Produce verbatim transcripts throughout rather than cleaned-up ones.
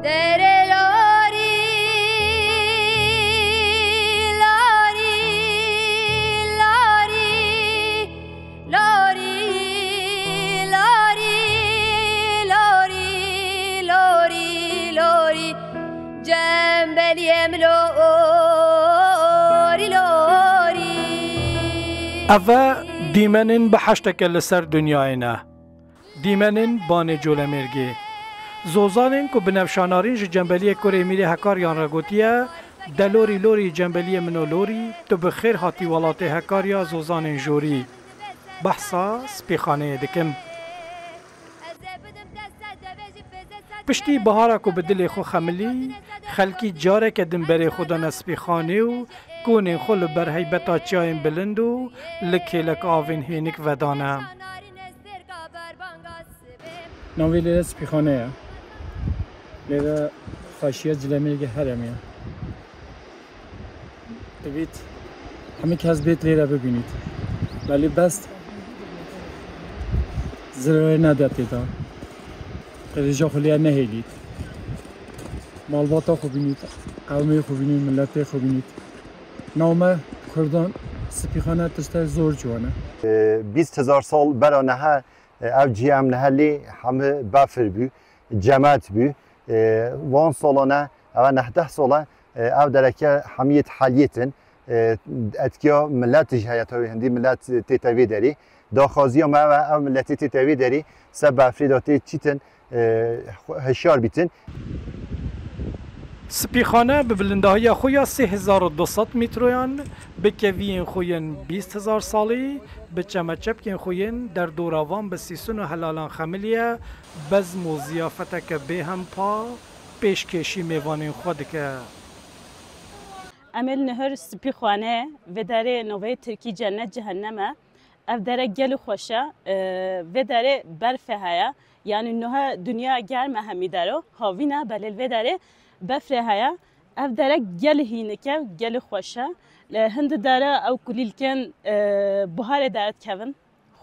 Dere lorî, lorî, lorî, lorî, lorî, lorî, lorî, lorî, cembeliyê min lorî, lorî. Ev e dîmenên bi heşteke li ser dinyayê ne. Dîmenên Banê Colemêrgê. Zozanên ku Binevşa Narîn ji Cembeliyê Kurê Mîrê Hekariyan re gotiye, de lorî lorî cembeliyê min o lorî, tu bi xêr hatî welatê Hekarya zozanên jorî. Behsa Spîxaneyê dikim. Piştî bihara ku bi dilê xwe xemilî, xelkî careke din berê xwe dane Spîxanê û konên xwe li ber heybeta çiyayên bilind û li kêleka avên hênik vedane. Navê lêre Spîxane ye. Lêre xweşiya Cilemêrgê herêmê ye. Divît hemî kes bêt lêre bibînît. Belê best zirarê nede tê de. Qirêja xwe lê nehêlît. Malbata xwe bînît, qewmê xwe bînît, miletê xwe bînît. Name Kurdan Spîxane tiştek zor ciwan e. Bîst hezar sal bera nehe, ev cihê em nehe lê hemî befir bû, cemet bû. Van salane, ev nehdeh sal e, ev dereke hemiyê diheliyêtin. Etkiya milet jî heye, tevî hindî milet tête vê derê. Daxwaziya me ev e, ev miletê tête vê derê, se befrê de tê çîtin, hişyar bîtin. Spîxane bi bilindahiya xwe ya sê hezar û du sed mîtroyan, bi keviyên xwe yên bîst hezar salî, bi çemeçepkên xwe yên derdora van bi sîsin û helalan xemiliye, bezm û ziyafeteke bêhempa pêşkêşî mêvanên xwe dike. Em ê li nihir Spîxane, vê derê navê tirkî cennet cehennem e. Ev dere gelî xweş e, e, vê derê berfê heye. Yanî niha dinya germ e hemî dero, havîn e, belê li vê derê befrê heye. Ev dere gelî hînik e, gelî xweş e. Li hindî dere ew kulîlkên, e, buharê derdikevin,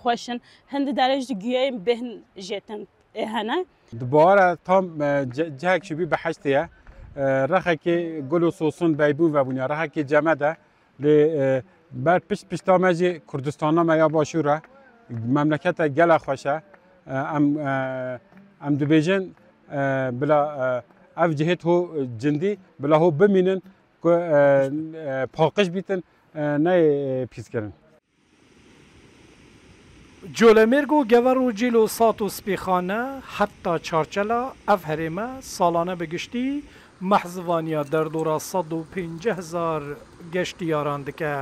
xweş in. Hindî dere jî guyeyên bêhn jêtin, e, hene. Di buhara tam, e, ce-, cihek şibî behiştê ye. E, rexekê gul û sosin veybûn vebûn ya, rexekê cemed e. Lê, e, ber pişt pişta me jî Kurdistana me ya Başûr e, memlekete gele xweş e. E, em, e, em dibêjin, e, bila, e, ev cihêt ho cindî, bila ho bimînin ku, e, e, paqij bîtin, e, neyê, e, pîskirin. Colemêrg û Gever û Cîl û Sat û Spîxane heta Çarçela ev herême salane bi giştî mehzivaniya derdora sed û pêncî hezar geştiyaran dike.